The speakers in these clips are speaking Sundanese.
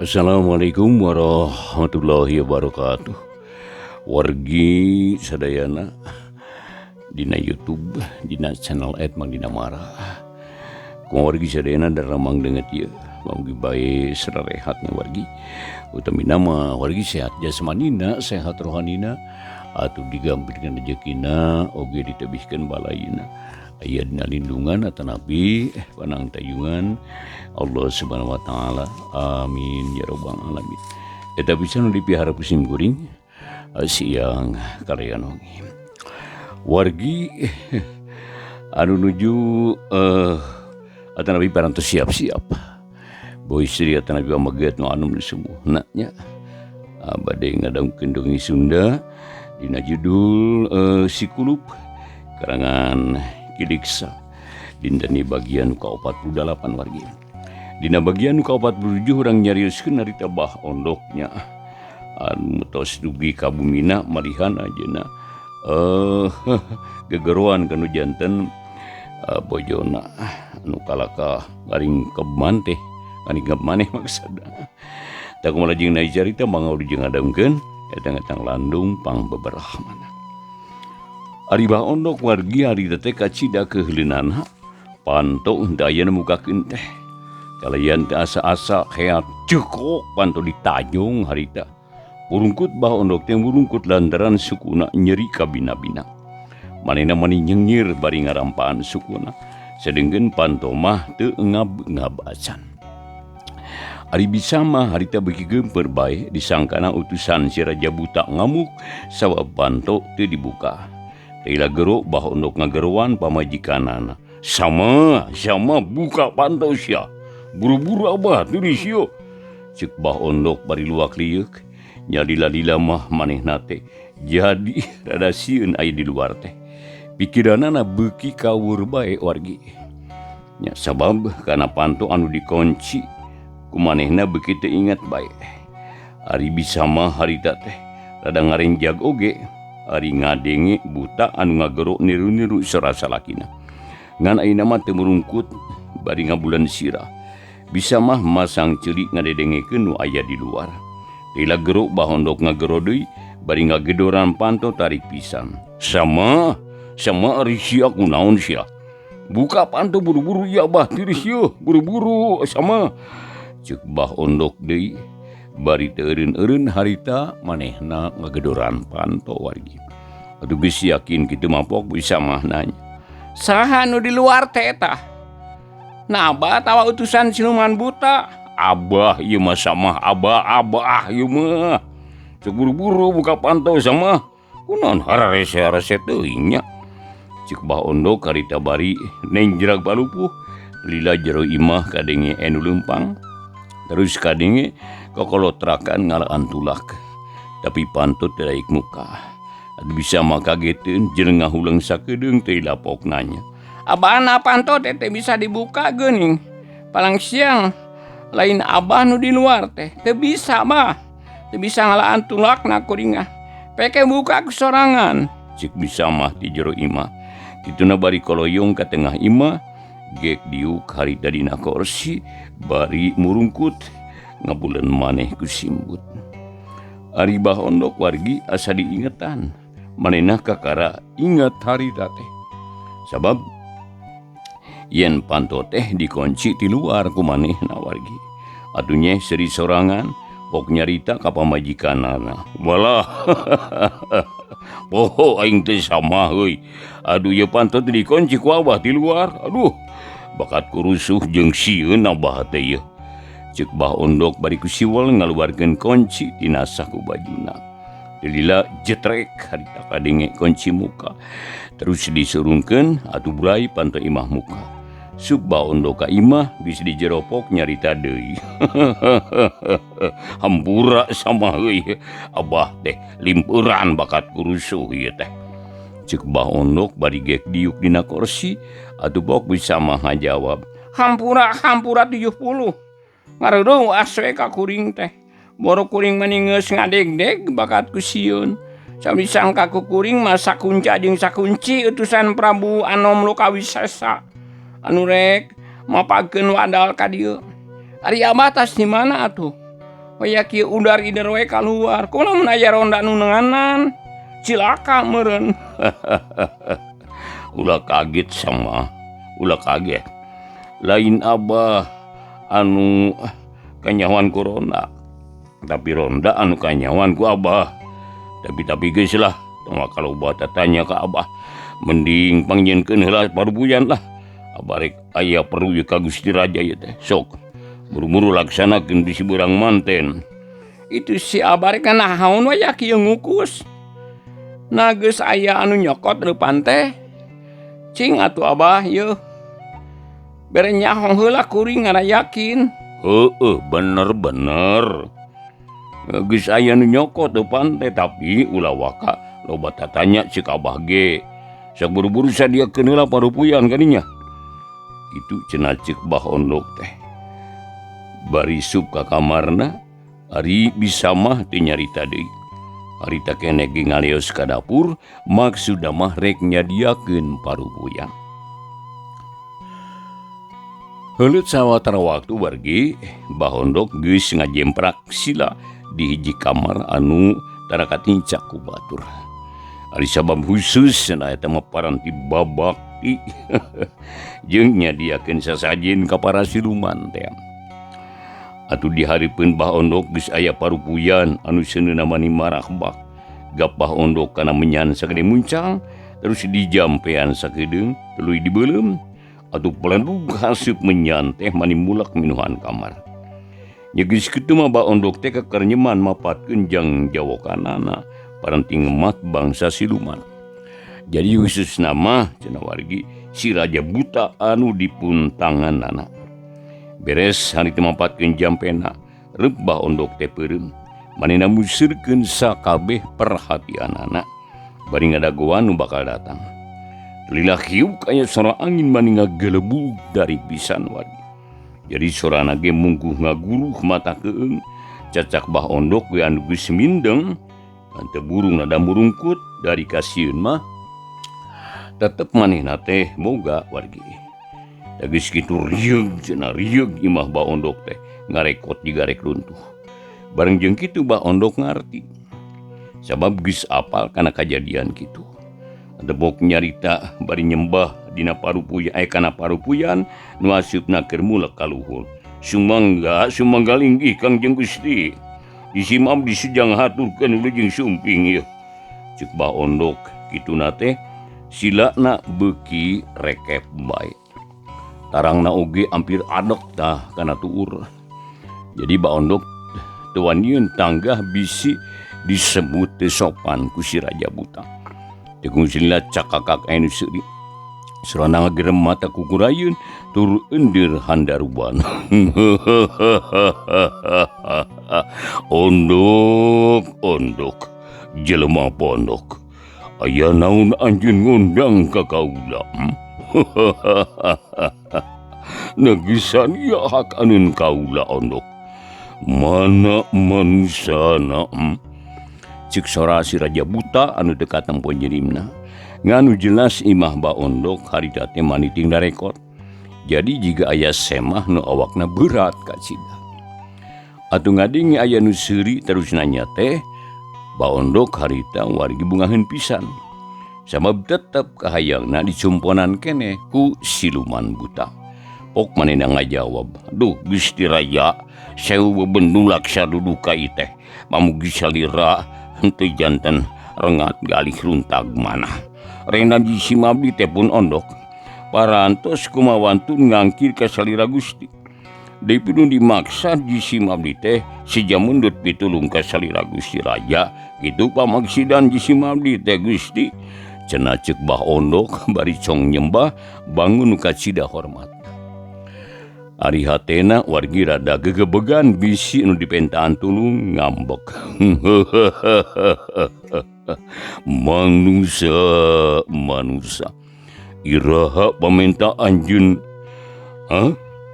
Assalamualaikum warahmatullahi wabarakatuh. Wargi sadayana dina YouTube, dina channel Mang Dina Mara. Kumaha wargi sadayana daramang denget ieu. Mugi bae sarehatna wargi. Utamina mah wargi sehat jasmanina, sehat rohanina, atuh digampilkeun rejekina oge ditebihkeun balayna. Aya dina lindungan atanapi panangtayungan Allah Subhanahu wa taala. Amin ya rabbal alamin. Eta bisa nu dipihara ku sim kuring siang kalian oge. Wargi anu nuju atanapi parantos siap-siap. Boy istri atanapi pamaget nu anum semuhna nya. Bade ngadangkeun dongeng Sunda dina judul Si Kulup karangan Ki Diksa dinten bagian ka-48 wargi. Dina bagian ka-47 urang nyarioskeun harita Bah Ondoknya anu tos dugi ka bumina malihan ajeuna gegeroan kanu janten bojona anu kalakah ngaringkeb teh ngaringkeb maneh maksudna. Tah kumaha lajengna carita mangga wilujeng ngadangkeun eta ngetang landung pangbeberahmana. Ari Bah Ondok wargi harita teh kacida keuheuleunana panto henteu aya nu mukakeun teh. Kalayan teu asa-asa heat cekok panto ditajong harita. Burungkut Bah Ondok teh burungkut lantaran sukuna nyeri kabina-bina. Manehna mani nyengir bari ngarampaan sukuna. Sedengkeun panto mah teu ngab-ngab acan. Ari bisa mah harita beuki geumpeur bae disangkana utusan si Raja Buta ngamuk sabab panto teu dibuka. Teu gero Bah Ondok ngageroan pamajikanana. Sama, sama buka panto sia. Buru-buru abah tulis yo. Ceuk Bah Ondok bari luak lieuk. Nya lila-lila mah manehna teh jadi rada sieun aya di luar teh. Pikiranana beuki kawur bae wargi. Nya sabab kana panto anu dikunci ku manehna beuki teu inget bae. Ari bisa mah harita teh rada ngarenjag oge. Ari ngadenge buta anu ngagero niru-niru sora salakina. Ngan ayeuna mah teu murungkut bari ngabulan sirah. Bisa mah masang ceuli ngadedengekeun nu aya di luar. Lila gero Bah Ondok ngagero deui bari ngagedoran panto tarik pisan. Sama, sama ari sia kunaon sia. Buka panto buru-buru ya bah tiris ieu, buru-buru sama. Ceuk Bah Ondok deui bari teu eureun-eureun harita manehna ngagedoran panto wargi. Atuh geus yakin kitu mah pok bisa mah nanya. Saha nu di luar teh eta? Nah abah tawa utusan siluman buta. Abah ieu mah sama abah abah ieu mah. Ceuk buru-buru buka panto sama. Kunaon hararese-harese teuing nya. Ceuk Bah Ondok harita bari nenjrag palupuh. Lila jero imah kadenge enu leumpang. Terus kadenge kokolotrakan ngalaan tulak. Tapi panto teu daek muka. Atuh bisa mah kageteun jeung ngahuleng sakedeung teu lapok nanya. Abah panto teh teu bisa dibuka geuning. Palang siang lain abah nu di luar teh teu bisa bah. Teu bisa ngalaan tulakna kuringah. Peke buka ku sorangan. Ceuk bisa mah ti jero imah. Kituna bari koloyong ka tengah imah. Gek diuk harita dina kursi bari murungkut ngabuleun maneh ku simbut. Ari Bah Ondok wargi asa diingetan. Manehna kakara inget harita teh. Sabab yen panto teh dikunci ti luar ku manehna wargi. Atuh nyeh seuri sorangan pok nyarita ka pamajikanana. Walah. Poho aing teh sama euy. Aduh ieu panto teh dikunci ku abah ti luar. Aduh bakat kurusuh jeung sieun abah teh ieu. Ceuk Bah Ondok bari ku siwel ngaluarkeun kunci tina saku bajuna. Lila jetrek harita kadenge kunci muka. Terus disurungkeun atuh burai panto imah muka. Suk Bah Ondok ka imah geus dijeropok nyarita deui. Hampura sama euy. Abah teh limpeuran bakat kurusuh ieu teh. Ceuk Bah Ondok bari gek diuk dina kursi atuh bok bisa mah ngajawab. Hampura hampura 70. Ngareureuh aswe ka kuring teh. Boro kuring mani geus ngadegdeg bakat ku sieun. Sami sangka ku kuring mah sakunca jeung sakunci utusan Prabu Anom Lokawisesa. Anu rek mapakeun wadal ka dieu. Ari abah tas di mana atuh? Waya kieu udar ider we kaluar. Kumaha mun aya ronda nu nenganan? Cilaka meureun. Ulah kaget sama, ulah kaget. Lain abah anu kanyahoan ku ronda, tapi ronda anu kanyahoan ku abah. Tapi geus lah, tong kalau buat tanya ka abah. Mending pangjieunkeun heula parupuyan lah. Abah rek aya perlu ieu ka Gusti Raja ieu teh. Sok buru-buru laksanakeun bisi beurang manten. Itu si abah rek naon we kieu ngukus. Nah geus aya anu nyokot depan teh. Cing atuh abah yeuh. Bere nyahong heula kuring ngana yakin. Heueuh bener-bener. Geus aya nu nyokot depan teh tapi ulah waka loba tatanya cek abah ge. Sok buru-buru sadiakeun heula parupuyan kadinya. Kitu cenah cek Bah Ondok teh. Bari sup ka kamarna ari bisa mah teu nyarita deui. Harita keneh ge ngaleos ka dapur maksudna mah rek nyadiakeun parupuyan. Heuleut sawatara waktu wargi Bah Ondok geus ngajemprak sila di hiji kamar anu tara katincak ku batur. Ari sabab khusus cenah eta mah paranti babakti jeung nyadiakeun sasajen ka para siluman teh. Atuh dihareupeun Bah Ondok geus aya parupuyan anu seuneuna mani marahbak. Gap Bah Ondok kana menyan sagede muncang terus dijampean sakedeung tuluy dibeuleum. Atuh pelandug haseup menyan teh mani mulak minuhan kamar. Nya geus kitu mah Bah Ondok teh kakernyeman mapatkeun jang jawokanana paranti ngemat bangsa siluman. Jadi khususna mah cenah wargi si Raja Buta anu dipuntanganana. Beres harita mapatkeun jampena, reup Bah Ondok teh peureum. Manehna museurkeun sakabeh perhatianana bari ngadagoan nu bakal datang. Lila hiuk aya sora angin mani ngagelebug dari pisan wargi. Jadi sorana ge mungguh ngaguruh mata keung. Cacak Bah Ondok we anu geus mindeng, henteu burung nada murungkut dari kasieun mah tetep manehna teh boga wargi. Da geus kitu rieug cenah rieug imah Bah Ondok teh ngarekot digarek runtuh. Bareng jeung kitu Bah Ondok ngarti. Sabab geus apal kana kajadian kitu. Debok nyarita bari nyembah dina parupuyan kana parupuyan nu asupna keur mulek ka luhur. Sumangga sumangga linggih Kangjeng Gusti. Disimam disejang haturkeun wilujeng sumping ieu. Ceuk Bah Ondok kituna teh silana beuki rekep bae. Tarangna oge ampir adek tah kana tuur. Jadi Bah Ondok teu waniun tanggah bisi disebut teu sopan ku si Raja Buta. Tegung silila cakakak anu seuri. Surana ngagerem mata kukurayun tur endir handaruban. Ondok ondok jelema pondok. Aya naon anjeun ngundang ka kaula? Negisan ya hak anun kaula ondok. Mana manusana? Cik sora si Raja Buta anu teu katempo nyirimna. Nganu jelas imah Bah Ondok harita teh maniting darekot. Jadi jiga aya semah nu awakna berat kacida. Atuh ngadenge aya nu seuri terus nanya teh, Bah Ondok harita wargi bungaheun pisan. Sabab tetep kahayangna dicumponan keneh ku siluman buta. Pok manehna ngajawab, "Duh Gusti Raja, sewu bebendu laksa duduka ieu teh. Pamugi salira henteu janten rengat galih runtag manah. Rena disimabdi teh pun ondok. Parantos kumawantun ngangkir ka salira Gusti. Deui pidun dimaksa jisim abdi teh sija mundut pitulung ka salira Gusti Raja. Kitu pamaksidan jisim abdi teh Gusti." Cenah ceuk Bah Ondok bari cong nyembah bangun kacida hormat. Ari hatena wargi rada gegebegan bisi nu dipentaan tulung ngambek. Manusa manusa iraha pamenta anjeun? Hah?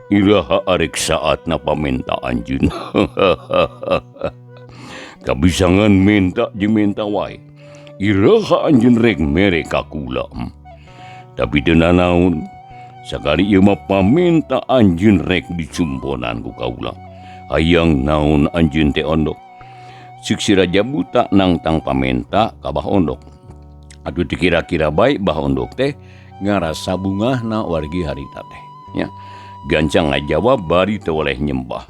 Iraha arek saatna pamenta anjeun? Kabisangan minta jeung minta wae. Iraha anjeun rek mere ka kula? Tapi teu nanaon. Sakali ieu mah pamenta anjeun rek dicumponan ku kaula. Hayang naon anjeun teh Ondok? Ceuk si Raja Buta nangtang pamenta ka Bah Ondok. Atuh teu kira-kira bae Bah Ondok teh ngarasa bungahna wargi harita teh. Nya gancang ngajawab bari teu weleh nyembah.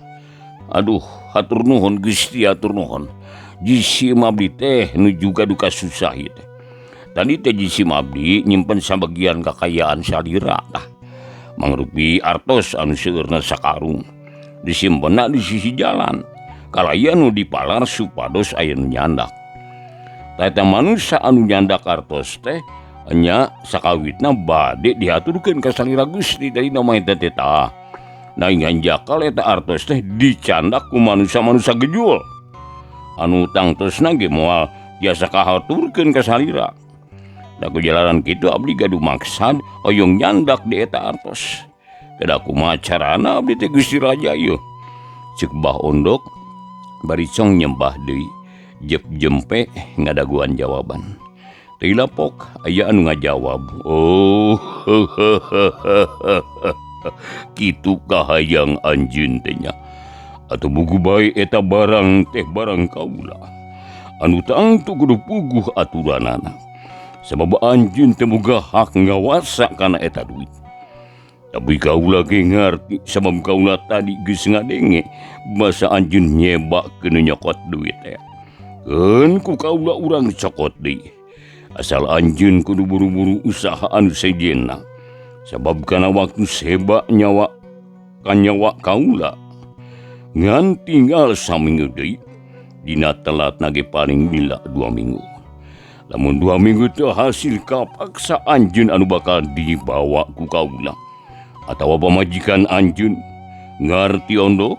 Aduh, hatur nuhun Gusti, hatur nuhun. Jisim abdi teh nuju gaduh kasusah ieu teh. Tadi teh jisim abdi nyimpen sabagian kakayaan salira tah. Mangrupi artos anu seueurna sakarung. Disimpenna di sisi jalan. Kalaya nu dipalar supados aya nu nyandak. Tah eta manusa anu nyandak artos teh nya sakawitna bade dihaturkeun ka salira Gusti dari nama eta teh tah. Naingan jakal eta artos teh dicandak ku manusa-manusa gejul. Anu tangtosna ge moal tiasa kahaturkeun ka salira. Da ku jalaran kitu abdi gaduh maksad hoyong nyandak di eta artos. Kedah kumaha carana abdi teh Gusti Raja ieu? Ceuk Bah Ondok bari cong nyembah deui jep jempe ngadaguan jawaban. Teu lapok aya anu ngajawab. Oh, kitu kahayang anjeun teh nya. Atuh buku bae eta barang teh barang kaula. Anu tangtu kudu puguh aturanana. Sabab anjeun teh boga hak ngawasa kana eta duit. Tapi kaula ge ngarti sabab kaula tadi geus ngadenge basa anjeun nyebak keun nyokot duit teh. Keun ku kaula urang cokot deui. Asal anjeun kudu buru-buru usaha anu sejenna. Sabab kana waktu seba nyawa kanyawa kaula ngan tinggal saminggu deui dina telat nage paling lila 2 minggu. Lamun 2 minggu teu hasil kapaksa anjeun anu bakal dibawa ku kaula atawa pamajikan anjeun. Ngarti Ondok?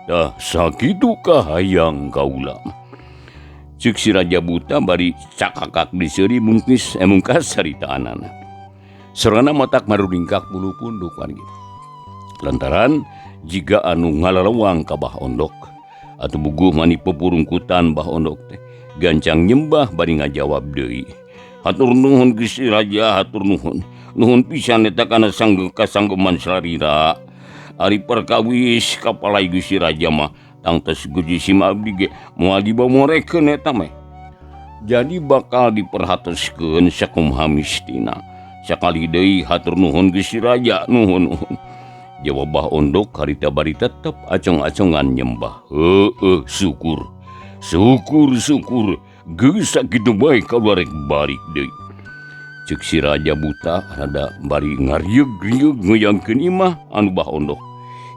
Dah sakitu kahayang kaula. Ceuk si Raja Buta bari cakakak diseuri mungkis mungkas caritaanana. Sorana matak marulingkak bulu punduk wargi. Lantaran jiga anu ngalalewang ka Bah Ondok atuh buguh mani pepurungkutan Bah Ondok teh gancang nyembah bari ngajawab deui. Hatur nuhun Gusti Raja, hatur nuhun. Nuhun pisan eta kana kasanggeman salira. Ari perkawis kapalai Gusti Raja mah tangtos jisim abdi ge moal dibamorekeun eta meh. Jadi bakal diperhatoskeun sakumaha mistina. Sakali deui hatur nuhun Gusti Raja, nuhun nuhun. Jawab Bah Ondok harita bari tetep acong-acongan nyembah. Heueuh, syukur. Syukur syukur. Geus sakitu bae kaula rek balik deui. Ceuk si Raja Buta rada bari ngarieg-rieg ngoyangkeun imah anu Bah Ondok.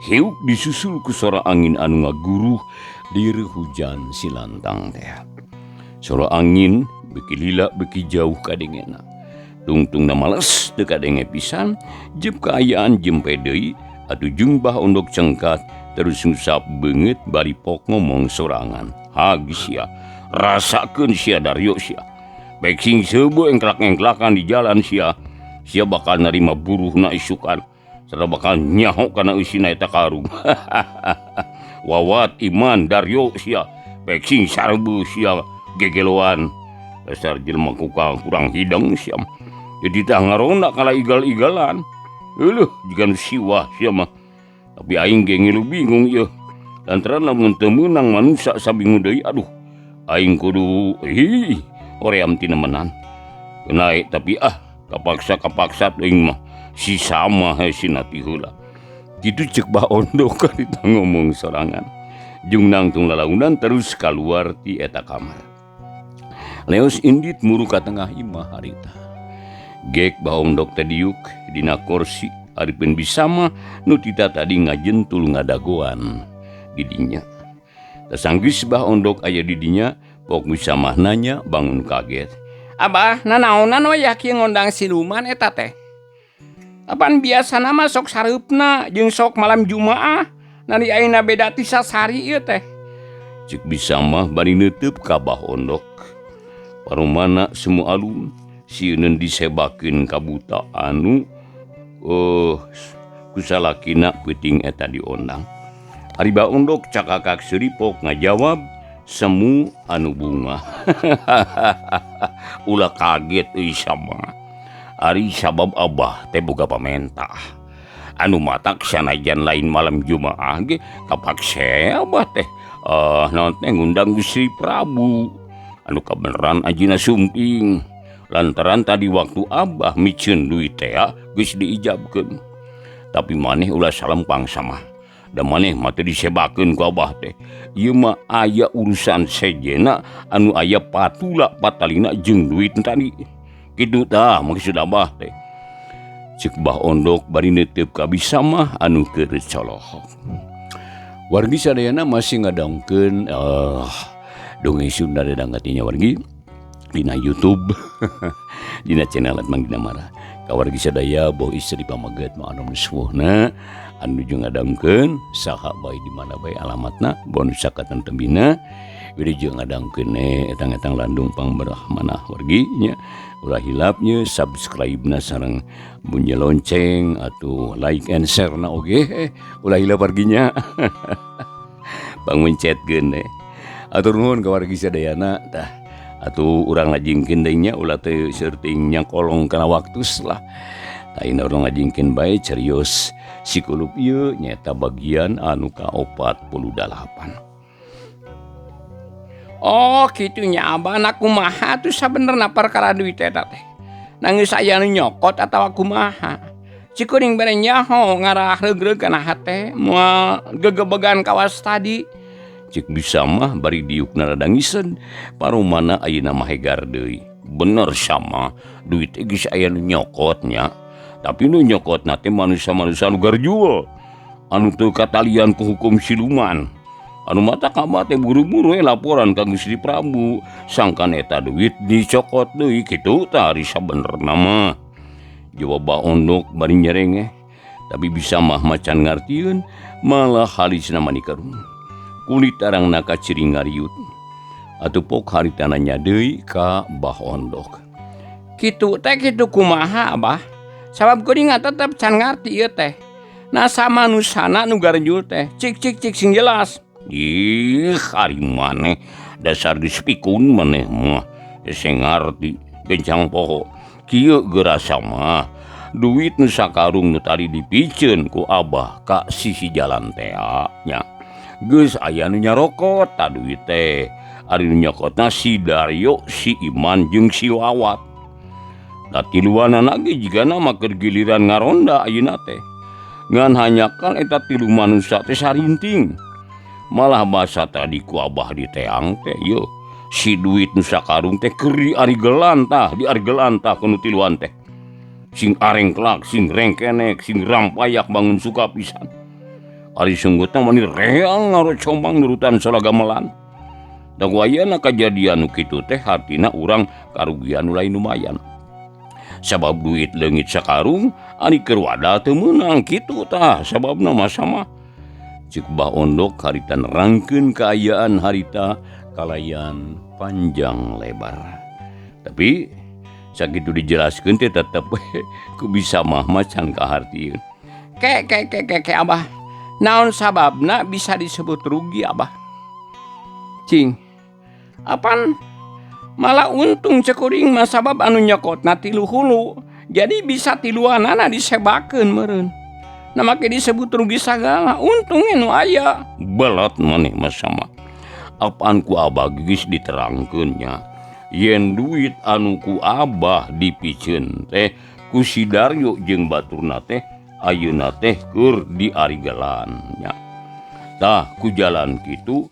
Hiuk disusul ku sora angin anu ngaguruh lir hujan silantang teh. Sora angin beki lila beki jauh kadengena. Tungtungna males teu kadenge pisan, jep kaayaan jempe deui atuh jeung Bah Ondok cengkat terus ngusap beungeut bari pok ngomong sorangan. Hag sia, rasakeun sia Daryo sia. Baik sing seubeuh engklak-engklakan di jalan sia. Sia bakal narima buruhna isukan. Sarta bakal nyaho kana eusina eta karung. Wawat iman Daryo sia. Baik sing sareubeut sia gegeloan. Dasar jelema kukang kurang hideng sia. Jadi tah ngaronda kala igal-igalan. Euleuh jiga nu siwah sia mah. Tapi aing ge ngilu bingung ieu. Lantaran lamun teu meunang manusa sabingu deui aduh aing kudu ih hoream tinemenan. Naik tapi ah kapaksa-kapaksa teuing mah si sama he sinati heula. Kitu ceuk Bah Ondok karita ngomong sorangan. Jeung nangtung lalaunan terus kaluar ti eta kamar. Leos indit muru ka tengah imah harita. Gek Bah Ondok teh diuk dina kursi aripun bisama nu tita tadi ngajentul ngadagoan di dinya. Tasanggeus Bah Ondok aya di dinya, pok bisamah nanya bangun kaget. Abah, nanaonan we yakin ngondang siluman eta teh? Apan biasana mah sok sareupna jeung sok malam Jumaah, nari ayeuna beda ti sasari ieu teh. Ceuk bisamah bari neuteub ka Bah Ondok. Parumana semu alum sieun disebakeun ka buta anu kusalakina peuting eta diondang. Ari Bah Ondok cakakak seuripok ngajawab semu anu bunga. Ulah kaget euy sama. Ari sabab abah teh boga pamentah. Anu matak sanajan lain malam Jumaah ge kapaksa Abah teh naon teh ngundang Gusti Prabu. Anu kabeneran ajina sumping lantaran tadi waktu Abah miceun duit teh geus diijabkeun. Tapi maneh ulah salempang sama. Da maneh mah teu disebakeun ku Abah teh. Ieu mah aya urusan sejena anu aya patula patalina jeung duit tadi. Kitu tah maksud Abah teh. Ceuk Bah Ondok bari neuteup ka bisa mah anu keur colohok. Wargi sadayana masih ngadongkeun dongeng Sunda dedangkat nya wargi dina YouTube dina channel Mang Dinamara. Ka wargi sadaya boh istri pamaget mah anu suwuhna anu nuju ngadangkeun saha bae di mana bae alamatna bonus sakatan tembina wilujeng ngadangkeun etang-etang landung pangberahmanah wargi nya. Ulah hilapnya subscribe na sareng bunyi lonceng atau like and share na oge ulah hilap warginya. Pangmencetkeun deh. Atur nuhun ka wargi sadayana tah. Atuh urang lajengkeun deui nya ulah teu seuting nya kolong kana waktu lah. Tah ayeuna urang lajengkeun bae cerios si kulup ieu nyaeta bagian anu ka-48. Oh kitu nya Abah, na kumaha tuh sabenerna perkara duit eta teh. Nangis aya nu nyokot atawa kumaha. Cikuring bere nyaho ngarah reug-reug kana hate moal gegebegan kawas tadi. Cik bisa mah bari diukna rada ngisen paromana ayeuna mah hegar deui. Bener sama duit teh geus aya nu nyokot nya. Tapi nu nyokotna teh manusia-manusia nu garjul anu teu katalian ku hukum siluman. Anu mata ka teh buru-buru we laporan ka Gusti Prabu sangkan eta duit dicokot deui kitu tah ari sabenerna mah. Jawab Bah Ondok bari nyerengeh. Tapi bisa mah macan ngartieun malah halisna mani karun. Kulit arangna kaciri ngariut. Atuh pok harita nanya deui ka Bah Ondok. Kitu teh kitu kumaha Abah? Sabab kuring tetep can ngarti ieu teh. Nah sama nusana nu garjul teh. Cik cik cik sing jelas. Ih, ari maneh dasar geus pikun maneh mah. Sing ngarti gencang poho. Kieu geurasa mah duit nu sakarung nu tadi dipiceun ku Abah ka sisi jalan teh nya. Geus aya nu nyarokot ta duit teh. Ari nu nyokotna si Daryo, si Iman jeung si Wawat. Da tiluanana ge jigana mah keur giliran ngaronda ayeuna teh. Ngan hanyakan eta tilu manusia teh sarinting. Malah basa tadi ku Abah diteang teh yeuh. Si duit nu sakarung teh keur diarigelan tah, diarigelan tah ku nu tiluan teh. Sing arengklak, sing rengkenek, sing rampayak bangun suka pisan. Ari sunggutna mani reang ngarocombang nurutan salah gamelan. Da ku ayeuna kajadian nu kitu teh hartina urang karugian nu lain lumayan. Sabab duit leungit sakarung ari keur wadah teu meunang kitu tah sababna mah sama. Ceuk Bah Ondok harita nerangkeun kaayaan harita kalayan panjang lebar. Tapi sakitu dijelaskeun teh tetep ku bisa mah macan kahartieun. Ke ke ke ke ke Abah. Naon sababna bisa disebut rugi Abah? Cing. Apan malah untung cekuring mah sabab anu nyokotna tilu hulu. Jadi bisa tiluanana disebakeun meureun. Nah make disebut rugi sagala, untungnya nu aya. Belat maneh mah sama. Apaan ku Abah geus diterangkeun nya. Yen duit anu ku Abah dipiceun teh ku si Daryo jeung baturna teh ayeuna teh keur diarigelan nya. Tah ku jalan kitu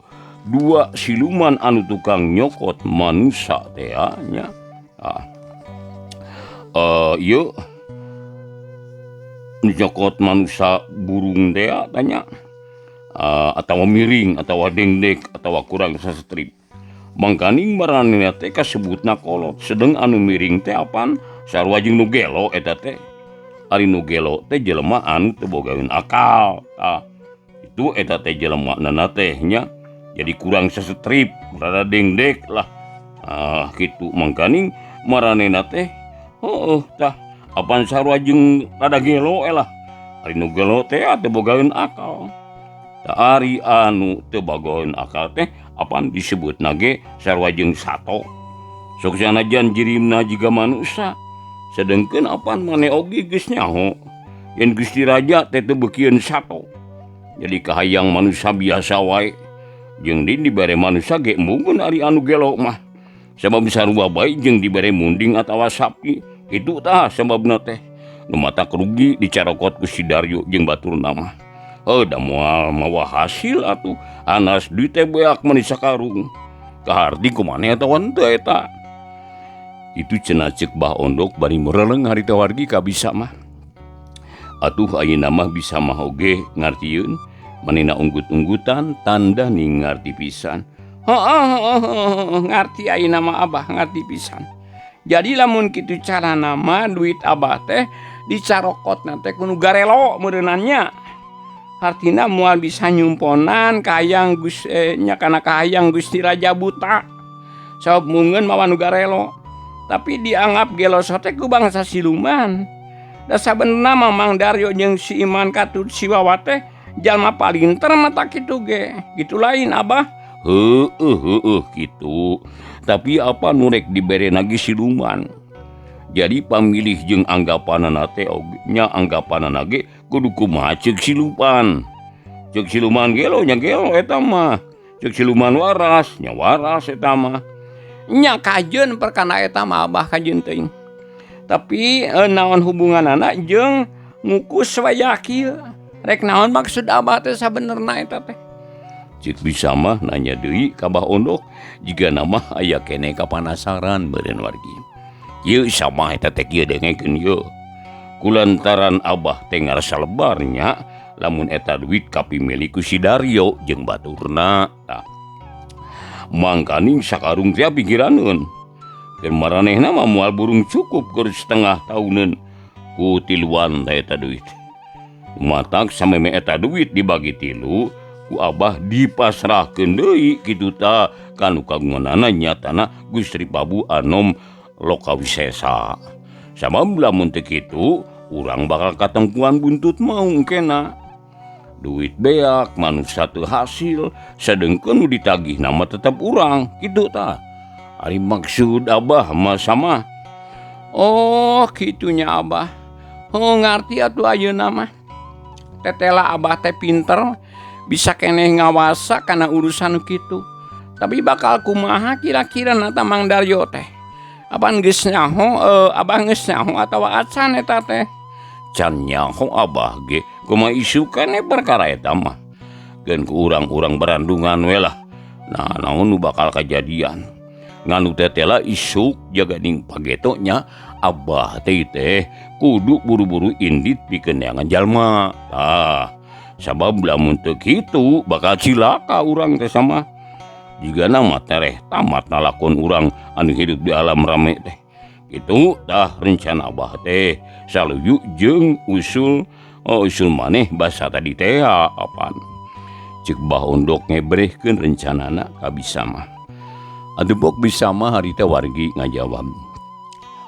dua siluman anu tukang nyokot manusia teh nya. Ah. Ieu nyokot manusia burung teh tanya. Atawa miring atawa dengdek atawa kurang sastrip. Mangkaning maranehna teh kasebutna kolot. Sedeng anu miring teh apan sarua jeung nu gelo eta teh. Ari nu gelo teh jelema anu teu bogaeun akal. Tah itu eta teh jelema nana teh nya. Jadi kurang sastrip, rada dengdek lah. Ah kitu mangkaning maranehna teh heueuh tah apan sarua jeung rada gelo lah. Ari nu gelo teh teu bogaeun akal. Tah ari anu teu bogaeun akal teh apan disebutna ge sarua jeung sato. Sok sanajan jirimna jiga manusia. Sedengkeun apan maneh oge geus nyaho. Yen Gusti Raja teh teu beukieun sato. Jadi kahayang manusia biasa wae. Jeung di dibere manusia ge embungeun ari anu gelo mah. Sabab sarua bae jeung dibere munding atawa sapi. Kitu tah sababna teh. Nu matak rugi dicarokot ku si Daryo jeung baturna mah. Heuh da moal mawa hasil atuh. Anas duit teh beak meni sakarung. Kaharti kumaneh atawa henteu eta. Itu cenah ceuk Bah Ondok bari mereleng harita wargi ka bisa mah. Atuh ayeuna mah bisa mah oge ngartieun manehna unggut-unggutan tanda ning ngarti pisan. Heeh, ngarti ayeuna mah Abah ngarti pisan. Jadi lamun kitu carana mah duit Abah teh dicarokotna teh ku nu garelo meureunnan nya. Hartina moal bisa nyumponan kahayang Gus nya kana kahayang Gusti Raja buta. Sabab mungeun mawa nu garelo. Tapi dianggap gelo teh ku bangsa siluman. Da sabenerna mah Mang Daryo jeung si Iman katut si Wawa teh jalma palinter mah tak kitu ge. Kitu lain Abah. Heueuh heueuh kitu. Tapi apa nu rek dibere lagi siluman. Jadi pamilih jeung anggapanana teh oge nya anggapanana ge kudu kumaha ceuk siluman. Ceuk siluman gelo nya gelo eta mah. Ceuk siluman waras nya waras eta mah. Nya kajeun perkara eta mah Abah kajeun teuing. Tapi naon hubunganana jeung ngukus wayah kieu? Rek naon maksud Abah teh sabenerna eta teh? Cik bisa mah nanya deui ka Bah Ondok jiga nama aya keneh kapanasaran meureun wargi. Ieu sama eta teh kieu dengekeun ieu. Kulantaran Abah teh ngarasa lebarnya lamun eta duit kapimilik ku si Daryo jeung baturna. Tah. Mangkaning sakarung teh pikiraneun. Keur maranehna mah moal burung cukup keur setengah tauneun ku tiluan teh eta duit. Matak sameme eta duit dibagi tilu ku Abah dipasrahkeun deui kitu tah kanu kagunganana nyatana Gusti Prabu Anom Lokawisesa. Sabab lamun teu kitu urang bakal katengkuan buntut maung kena. Duit beak manusia teu hasil sadengkeun nu ditagih nama tetep urang kitu tah. Ari maksud Abah mah sama. Oh kitunya Abah. Oh ngarti atuh ayeuna mah. Tetela Abah teh pinter bisa keneh ngawasa kana urusan kitu. Tapi bakal kumaha kira-kira nata Mang Daryo teh? Apaan geus nyaho, Abah geus nyaho atawa acan eta teh? Can nyaho Abah ge kumaha isukan perkara eta mah. Geun ku urang-urang barandungan we lah. Nah naon nu bakal kajadian? Nganu tetela isuk jaganing pageto nya Abah teh teh kudu buru-buru indit pikeun neangan jalma. Tah, sabab lamun teu kitu bakal cilaka urang teh sama. Jigana mah tereh tamat nalakon urang anu hidup di alam rame teh. Kitu tah rencana Abah teh saluyu jeung usul usul maneh basa tadi teh apaan. Ceuk Bah Ondok ngebrehkeun rencanana ka bisa mah. Atuh bok bisa mah harita wargi ngajawab.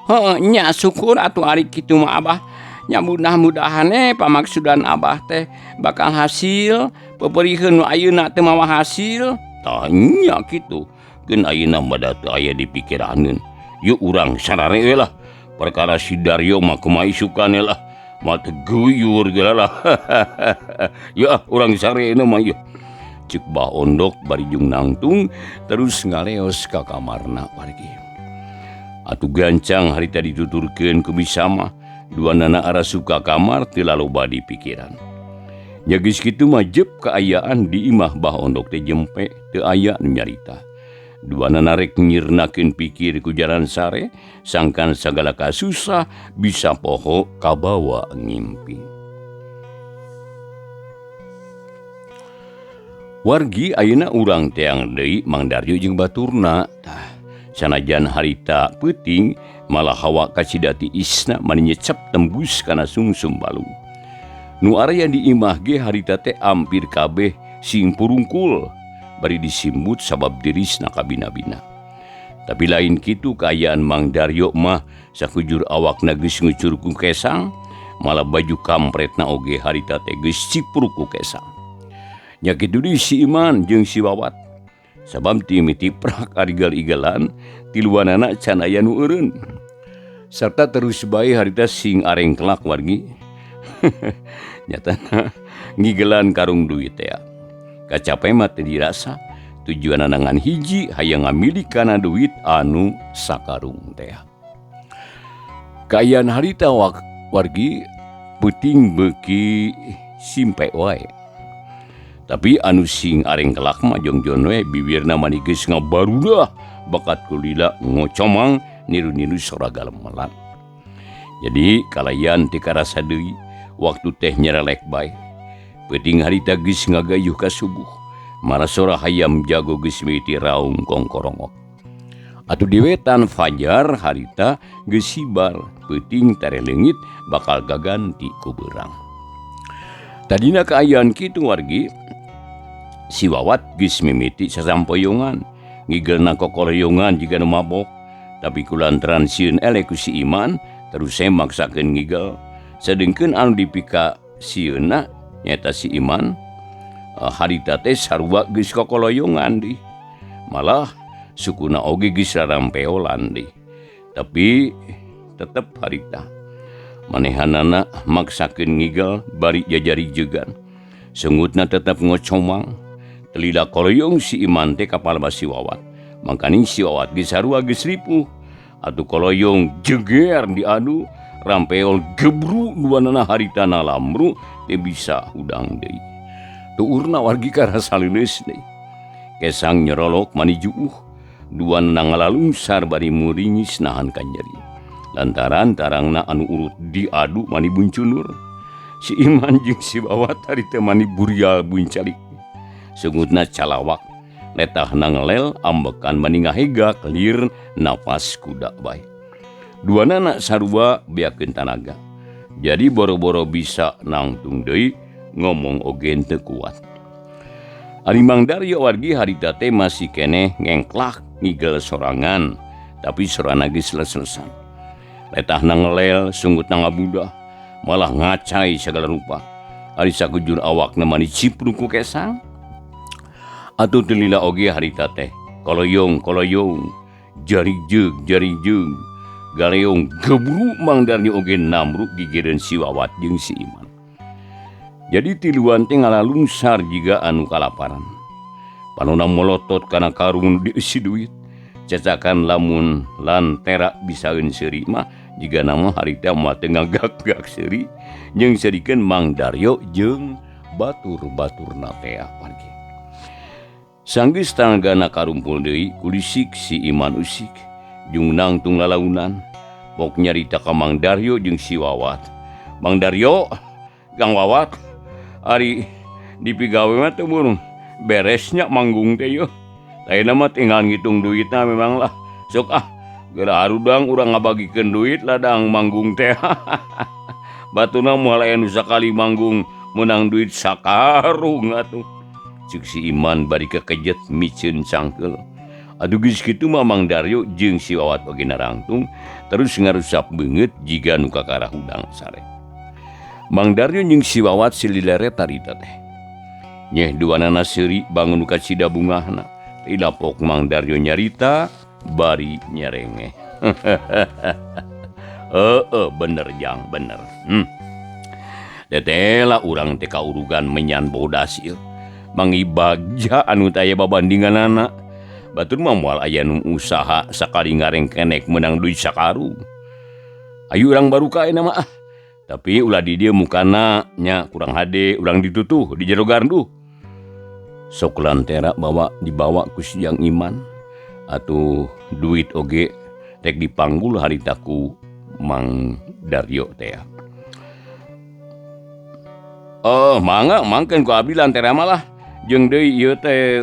Heuh nya syukur atuh ari kitu mah Abah. Nya mudah-mudahan pamaksudan Abah teh bakal hasil, peperiheun nu ayeuna teu mawa hasil. Tah nya kitu. Keun ayeuna mah da teu aya di pikiraneun. Yuk urang sarare we lah. Perkara si Daryo mah kumaha isukane lah. Mah teu guyur geura lah. Ya urang sare mah yeuh. Ceuk Bah Ondok bari jeung nangtung terus ngaleos ka kamarna wargi. Atuh gancang harita dituturkeun ku bisa mah duanana arasup ka kamar teu laloba di pikiran. Nya geus kitu mah jep kaayaan di imah Bah Ondok teh jempe teu aya nu nyarita. Duanana rek nyirnakeun pikir ku jalan sare sangkan sagala kasusah bisa poho kabawa ngimpi. Wargi ayeuna urang teang deui Mang Daryo jeung baturna. Tah, sanajan harita peuting malah hawa kacidati isna mani nyecep tembus kana sungsum balung. Nu area di imah ge harita teh ampir kabeh sing purungkul bari disimbut sabab dirisna kabina-bina. Tapi lain kitu kaayaan Mang Daryo mah sakujur awakna geus ngucur ku kesang, malah baju kampretna oge harita teh geus cipruk ku kesang. Nya kitu deui si Iman jeung si Wawat. Sabab timiti prak arigal-igalan tiluanana can aya nu eureun. Sarta terus bae harita sing arengklak wargi. Nyatana ngigelan karung duit teh. Kacape mah teu dirasa tujuanana ngan hiji hayang ngamilik kana duit anu sakarung teh. Kaayaan harita wargi peuting beuki simpe wae. Tapi anu sing arengkelak mah jongjon we bibirna mani geus ngabarudah bakat kulila ngocomang niru-niru sora galemelan. Jadi kalayan teu karasa deui waktu teh nyerelek bae. Peuting harita geus ngagayuh ka subuh. Marasora hayam jago geus mimiti raung kongkorongok. Atuh diwetan fajar harita geus hibar, peuting tare leungit bakal gaganti ku beurang. Tadina kaayaan kitu wargi, si Wawat geus mimiti sasampoyongan, ngigelna kokoroyongan jiga nu mabok, tapi kulantaran sieun eleh ku si Iman, terus saya maksakeun ngigel. Sedengkeun anu dipika sieunna nyaeta si Iman, harita teh sarua geus kokoloyongan deui. Malah sukuna oge geus rarampeolan deui. Tapi tetep harita manehanana maksakeun ngigel bari jajari jegan. Sungutna tetep ngocomang. Telila koloyong si Iman teh kapal si Wawat. Mangkaning si Wawat geus sarua geus ripuh. Atuh koloyong jeger diadu, rampeol gebru duanana harita nalamru teu bisa hudang deui. Tuurna wargi karasa leuleus deui. Kesang nyerolok mani juuh, duanana ngalalungsar bari muringis nahan kanyeri. Lantaran tarangna anu urut diadu mani buncunur. Si Iman jeung si Wawat harita mani burial buncalik. Sungutna calawak, letahna ngelel ambekan mani ngahegak lir napas kuda bae. Duanana sarua beakeun tanaga. Jadi boro-boro bisa nangtung deui ngomong oge teu kuat. Ari Mang Daryo wargi harita teh masih keneh ngengklak ngigel sorangan, tapi sorana geus les-lesan. Letahna ngelel, sungutna ngabudah, malah ngacai sagala rupa. Ari sakujur awakna mani cipruk ku kesang. Atuh teu lila oge harita teh, koloyong koloyong, jari jeug jari jeug, galeong gebru Mang Daryo oge namruk gigireun si Wawat jeung si Iman. Jadi tiluan teh ngalalungsar jiga anu kalaparan. Panona molotot kana karung dieusi duit. Cacakan lamun lantera bisaeun seuri mah jiga nama harita mah teu ngagak-gak seuri jeung seurikeun Mang Daryo jeung batur-baturna teh wargi. Sanggeus tanggana karumpul deui kulisik si Iman usik jeung nangtung lalaunan. Pok nyarita ka Mang Daryo jeung si Wawat. Mang Daryo, Kang Wawat, ari dipigawe mah teu burung beresnya manggung teh yeuh. Lainna mah tinggal ngitung duitna memang lah. Sok ah, geura harudang urang ngabagikeun duit ladang manggung teh. Batuna moal aya nu sakali manggung meunang duit sakarung atuh. Ceuk si Iman bari kekejet miceun cangkeul. Aduh geus kitu mah Mang Daryo jeung si Wawat oge narangtung terus ngarusap beungeut jiga nu kakara hudang sare. Mang Daryo jeung si Wawat sililere tarita teh. Nyeh duanana seuri bangun ka cida bungahna. Tilapok Mang Daryo nyarita bari nyerengeh. Heeh bener jang bener. Tetela urang teh kaurugan menyan bodas ieu. Mangibagja anu teu aya babandinganana. Batur mah moal aya nu usaha sakali ngarengkenek meunang duit sakarung. Ayu urang baruka ayeuna mah ah. Tapi ulah di dieu mukana nya kurang hade urang ditutuh di jero gardu. Sok lantera bawa dibawa ku si Jang Iman. Atuh duit oge rek dipanggul harita ku Mang Daryo teh. Oh, mangga mangkeun ku abdi lantera mah lah. Jeung deui ieu teh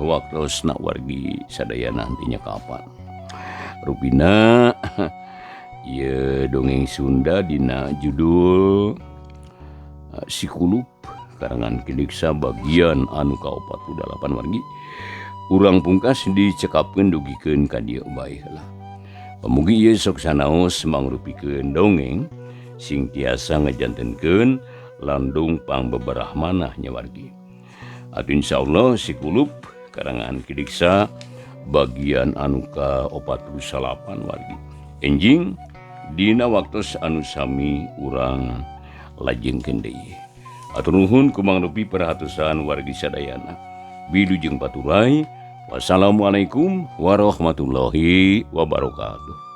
waktosna wargi sadayana nantinya kapan. Rupina ieu dongeng Sunda dina judul Si Kulup karangan Ki Diksa bagian anu ka-48 wargi. Urang pungkas dicekapkeun dugikeun ka dieu bae lah. Pamugi ieu sok sanaos mangrupikeun dongeng sing tiasa ngajantenkeun landung pangbeberah manah nya wargi. Atuh insyaallah Si Kulup karangan Ki Diksa bagian anu ka-48 wargi. Enjing dina waktos anu sami urang Lajengkeun deui. Hatur nuhun ku mangrupi perhatosan wargi sadayana. Wilujeng paturay. Wassalamualaikum warahmatullahi wabarakatuh.